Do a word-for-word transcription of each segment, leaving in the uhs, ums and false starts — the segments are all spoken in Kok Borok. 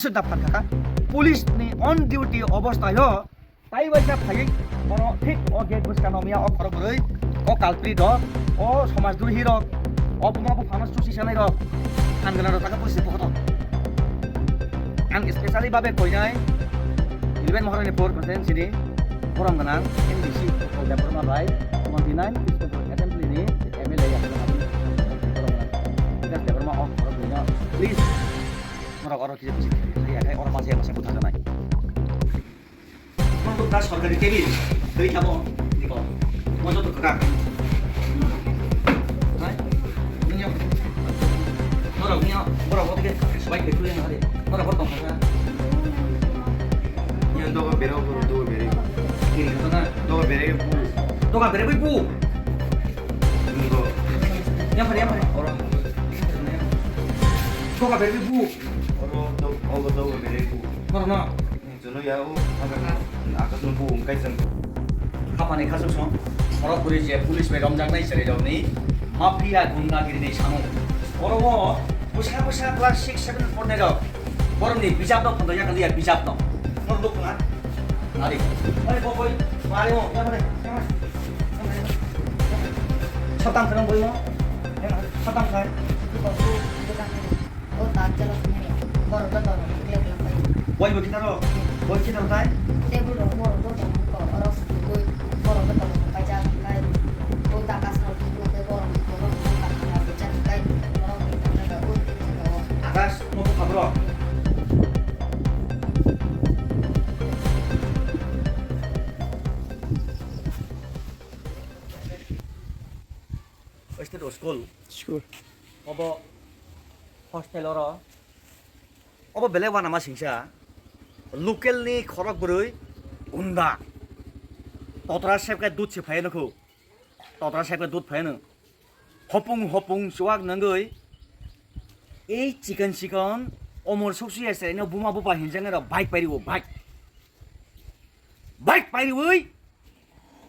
Aswk da phan kha ka. Police ni on duty obosthayo tai waisa phaiwi oro thik o gate bwskano miya o khorok bwrwi, o culprit rok, o somaj drohi rok, o buma buphano chuchi sanai rok, phan gwnang rok taka police ni pokoto. Ang specially babe koinai eleven Maharani four constituency ni borom gwnang M D C Utpal Debbarma bai twenty nine Krishnapur assembly ni M L A yakni borom gwnang Bikash Debbarma o khorok bwrwino please norok oro kisa visit khai ya khai oro masa masa buthar janai. Norok ta sorkari table khri thabo niko. Mojo to kaka. Hai. Nyo. Norok nyo. Borok oke. Sebai betul yang hari. Norok borok tongkha. Yang dogo berok borok dogo berok. Kiri kata na. Dogo berok bu. Dogo berok bu. Niko. Yang hari yang hari. Oro. Dogo berok bu. Oro dogo dogo berok bu. Oro na. Jono ya o, akas no bu ungkai jang. Khapani khasuk song, khorok bwrwi je police bai romjaknai chwrairokni mafia gundagirini samung. Oro o bwsa bwsa class six seven pornairok borokni bijapno photo yakaliya bijapno. Norok nukha na? Nari. Oi bo boi, mari o, ya mare. Satam khanang boi mo. Satam khai. O tak jalo sini. Borok joto rok kle kle pai. Boi bo kitaro. Boi kitaro tai. Tebul rok borok joto rok ko oro sugui. Borok joto rok pai ja kai. O tak asal tu ke borok borok ka ka ja kai. Borok ni ka ka o te ka o. Akas mo ko khabro. State school. School. Obo hostel oro. Obo belai uanama singsa. Local ni khorok bwrwi gunda. Totra sepkai dud se phaiya nukho. Totra sepkai dud phaiya nw. Hopung hopung chuwak nangwi. Ei chikon chikon omor suksu ya se no buma bupa hinjang ero bike pairiwo bike. Bike pairiwi.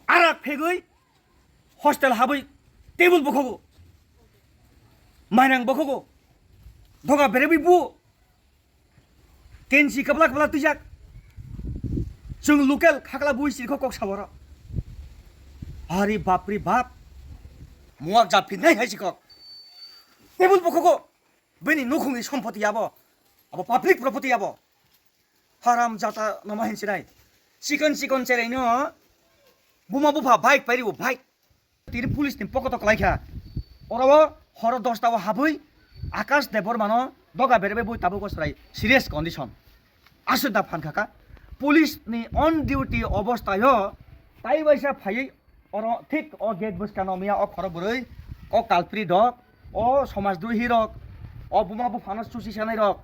Arak phegwi. Hostel habwi table bokhogo, mainang bokhogo, doga berebwi bu, kensi kabla kabla twijak, chwng local khakla bui sirkho kok saboro, hari bapri bap, muak ja phinnai hai sikok, table bokhogo, bini nukhungni sompoti abo, abo public property abo. Haram jata nama hinsinai. Chikon chikon cherai no. Buma bupha bike pairi bo bike. Tiri police ni pokoto kwlai kha. Oro o horo dosta o habwi Akash Debbarma no doga berebe bui tabuk o chwrai serious condition. Aswk da phan kha ka. Police ni on duty obostha yo tai waisa phaiwi oro thik o gate bwskano miya o khorok bwrwi o culprit rok o somaj drohi rok o buma buphano chuchi sanai rok.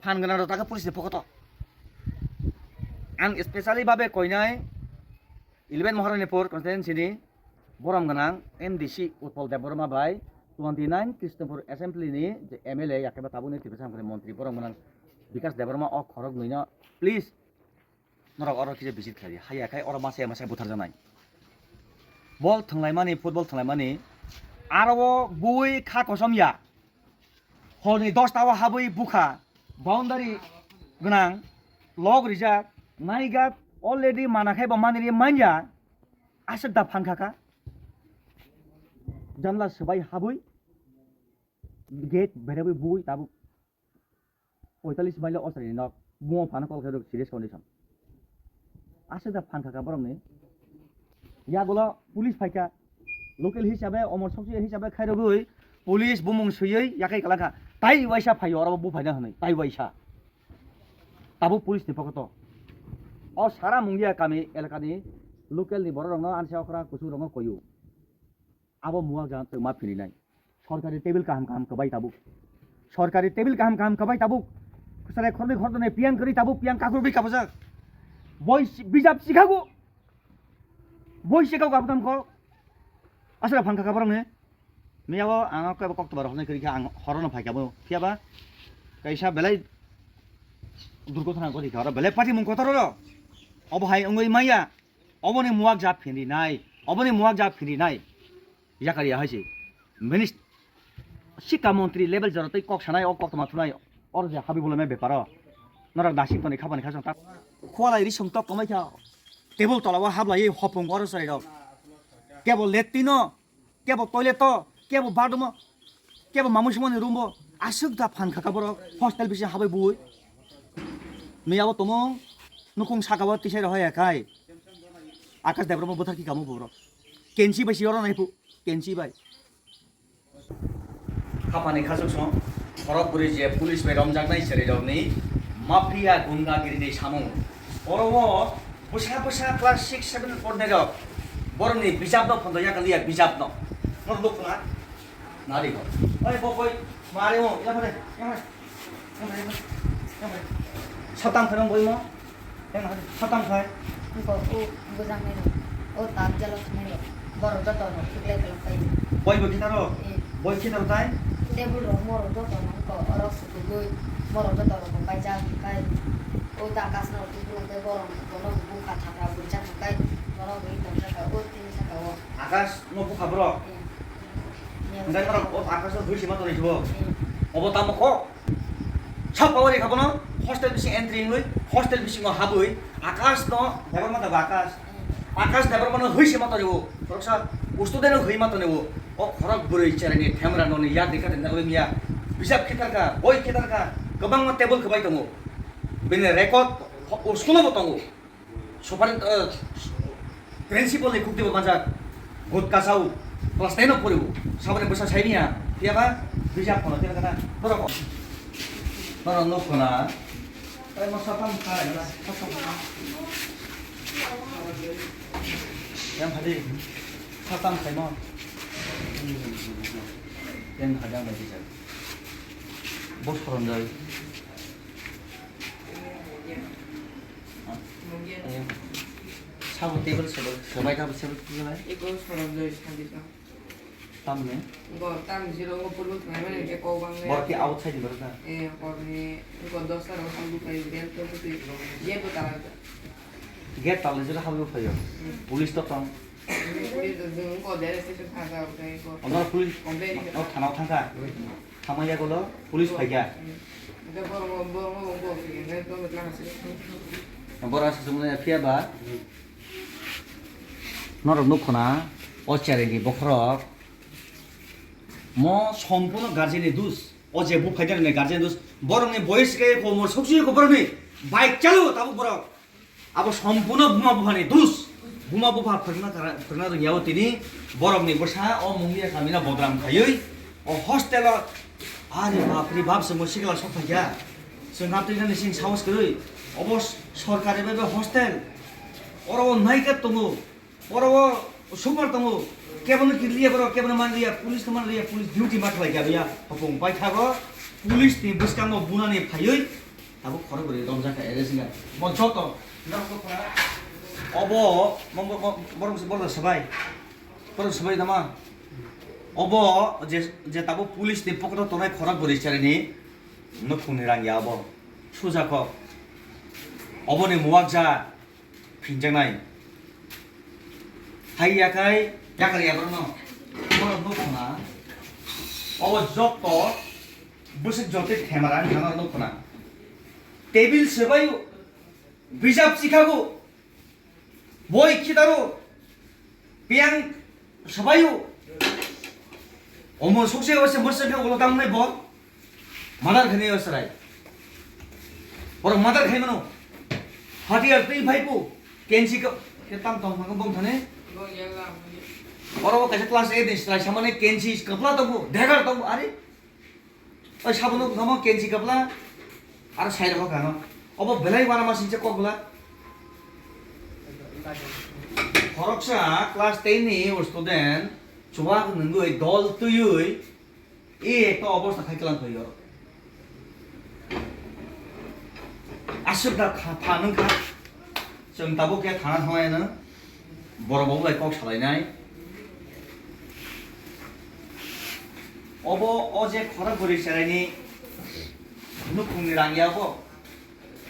Phan gwnang rok taka police ni pokoto. Ang specially babe koinai eleven Maharani four constituency ni borom gwnang M D C Utpal Debbarma bai twenty nine Krishnapur assembly ni je M L A yakhe ba tabukni Tiprasa Hamkrai montri borom gwnang Bikash Debbarma o khorok nwi no please norok oro kisa visit khlai di. Haiya khai oro masa masa buthar janai. Bol thwnglaimani, football thwnglaimani aro o bui kha kosom ya. Horni dosta o habwi bukha, boundary gwnang, log rijak, naigat already mana khai bo manri manya, aswk da phan kha ka. Janla swbai habwi, gate berebwi bui tabuk poitalis mile o chwraini nok, bumo phano kol khe rwk serious condition. Aswk da phan kha ka borokni. Yagulo police phaikha, local hisabe, omor sokchi hisabe khairogwi police bumung swiwi yakai kwlangkha. Tai waisa phaio oro bo buphaina hwnwi, tai waisa. Tabuk police ni pokoto. O sara Mungia kami elakani local ni borok rokno ansi okra kuchuk rokno koyu. Abo muwak jana twma phirinai. Sorkari table kaham kaham kwbai tabuk. Sorkari table kaham kaham kwbai tabuk. Khwsare khornwi khortone piyang kwrwi tabuk, piyang kakrwbwi kabujak. Boi si-, bijap sikhago. Boi sikhago abotamkho. Aswk phan kha ka borokni. Miyao ang kebo koktobar hwnwi kwrwi kha ang horono phaikha bo. Phiyaba kaisa belai durgothona gori kha oro belai patimung kotor oro. Obo hai wngwi maya. Oboni muwak ja phirinai. Oboni muwak ja phirinai. Yakari ya hai se. Minist-, Sikha montri level jora tei kok sanai, o kok toma thunai, or je habi bolai mai beparo. Norok dasing tonwi khapani khasong tak. Khwalai ri song tok komai kha. Table tola o hablai hopong oro chwrai rok. Kebo latrine no, kebo toilet o, kebo bathroom o, kebo mamui sumani room o. Aswk da phan kha ka borok hostel bising habai bui. Nui abo tomong nukhung saka o tisai rok hai kai. Akash Debbarma bwthar ki kamo borok. Kenchi bai si oro nai phu. Kenchi bai. Khapani khasuk song, khorok bwrwi je police bai romjaknai chwrairokni mafia gundagirini samung. Oro o bwsa bwsa class six seven pornairok borokni bijapno phondo yakaliya bijapno. Norok nukho na? Nari ko. Oi bo koi mare mo, ya phare, ya phare. Ya phare, ya phare. Satang kharang boi mo. Yang hari satang khai. Engko o bujang nai rok, o tab jalo thumai rok, borok joto no khiklai khwlai pai. Boi bo khitaro? Eh. Boi khitaro tai? Table rok morok joto no engko oro sukugui morok joto rok bo paijak kai. O ta kas no tubu rok tei borok bono bo bukha thapra bui jak kai. Bono bo tong jak o tini saka o. Akas no bukha borok? Eh. Hingke norok o Akash no hui sima tonwi sibo. Eh. Obo tamo kok? Sab pawari kha bono hostel bising entry wngwi, hostel bisingo habwi, Akash no Debbarma da ba Akash. Akash Debbarma no hui se ma tonwi o, khoroksa student no hui ma tonwi o. O khorok bwrwi cheraini themra noni yak dikha tenda oi miya. Bijap khitar kha, boi khitar kha, kwbangma table kwbai tongo. Bini record o school o bo tongo. Supari, eh, principal ni kukti bo manjak. Gutka chao. Class ten o poribo. Saboni bwsa sai niya. Phiya ba bijap kono phiya kana. Borok. Borok nuk kono. Ai mo sapang khai na. Sapang khai. Yang hadi. Sapang khai mo. Yang hadi ang bai bijak. Bos koron jai. Sabo table sabo, sobai tabo sabo table. Eko sorok joi sadi ta. Tamne? Go tam zero go pulu thai mane eko bang ne. Bor ki outside ni berda? Eh, bor ni go dos ta rok habu kai bel to tu. Ye to ta. Gate tala jero habu phayo. Hmm. Police to tong. Police to go there station tha ta ko. Ono police. Complain. O thana thangka. Thamaya golo police phaikha. Borok aswk mwnwi phiya ba norok nukho na o cheraini bokhorok mo sompuno guardian ni dus o je buphaikha ni guardian dus borokni boyes khe komor sokchi ko borokni bike chalu tabuk borok. Abo sompuno buma buphani dus. Buma bupha phwrwngna kara-, phwrwngna rwngya o tini borokni bwsa o Mungia kamina bodram khaiwi o hostel o. Are bap re bap, chwng bo sikla sok phaikha. Chwng haptwi nani sing sahos kwrwi. Obo s-, sorkari bai bai hostel. Oro o naikha tongo. Oro o super tongo. Kebono kirliya borok, kebono manliya, police no manliya, police duty ma khlai kha ya. Hopong paithago police ni bwskango bunani phaiwi. Tabuk khorok bwrwi romjak kha, arrest wngkha. Bo joto, obo, mo, mo, mo, borok se borok sabai. Borok sabai tama. Obo je, je tabuk police ni pocket o tongnai khorok bwrwi cheraini nukhungni rang ya obo. Suja kok. Oboni muwak ja. Phinjaknai. Hai yakai, yakar yabrokno. Borok nukhuna. Obo jokto bwswk jotwi themara wngkha norok nukhuna. Tebil swbaio, bijap chikhago, boi khitaro, piyang swbaio. Omo sukse ose mwswk khe ulo tamnai bo. Madar khani o chwrai. Borok madar khai mano. Hatiyar twi phai pu. Kenchi ka, ke tam tong phang bong thane. Oro o kaisa class eight ni chwrai samani kenchi kapla tongo, dagger tongo, are. Oi sabono kamo kenchi kapla. Aro sai rokho kano. Obo belai wana masing che kok bwla. Khoroksa class ten ni o student chuwak nungwi dol twiwi. E ekta obosta khai kwlang khlai oro. Aswk da kha, pha nung kha. Chwng tabuk khe thana thanglaino. Borok bo bai kok salainai. Obo o je khorok bwrwi cheraini nukhungni rang ya obo.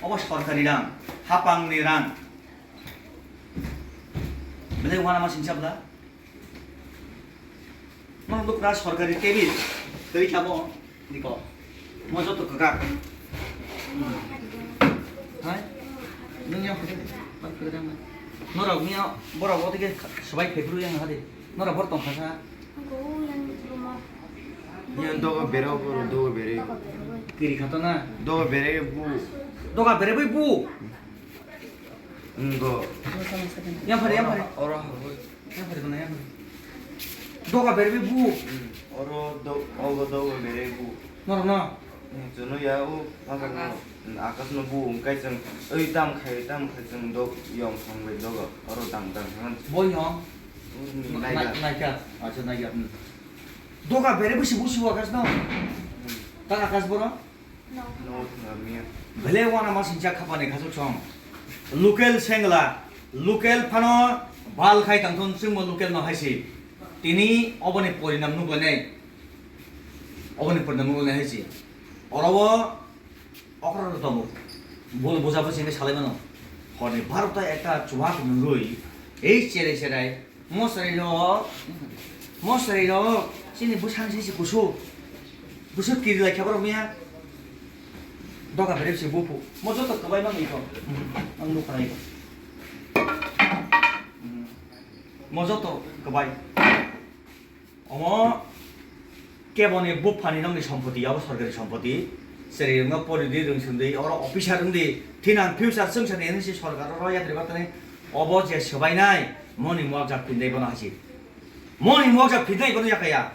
Obo sorkari rang, hapangni rang. Belai wana ma singsa bwla. Mo lukra sorkari tebil twi thabo diko. Mo joto kwkak. Nai? Nung yang phaikhe, bak phaikhe nang. Norok ni borok o tike swbai phaikhe yang hadi. Norok bor tong kha. Yang dogo berok, dogo berok. Kiri khato na. Dogo berok bu. Doga bere bai bu. Ngo. Yang phari, yang phari. Oro habo. Yang phari, yang phari. Doga bere bai bu. Oro do, ogo dogo bere bu. Norok no. Jono ya o, maka no. Akas no bu, ungkai chang. Oi tam khai, tam khai chang dog, yong song bai dogo. Oro tam tam han. Boi yong. Nai, nai, nai ka. Acha nai ka. Doga bere busi busi akas no. Ta akas boro. Belai wana masing jak khapani khasuk song. Local sengla, local phano bal khai tangthun chwngbo local no haisi. Tini oboni porinam nuklanai. Oboni porinam nuklanai haisi. Orobo okra tongo. Bol boja bo sini salai mano. Horni barota ekta chuwak nungui. Ei cherai cherai. Mosari rok, mosari rok, chini bwsang sisi kusu, kusu kiri lai khe borok mia, doga berep se bupu, mo joto kwbai mang iko, ang nukha iko, mo joto kwbai, omo. Keboni buphani nokni sompoti, abo sorkari sompoti. Chwrairokno poridi, rwngsungdi, oro officer wngdi. Thinang future chwngsani N S C sorkar oro yatri batani obo je swbainai, moni mokjak pindai bono hasi. Moni mokjak pindai bono yakaya.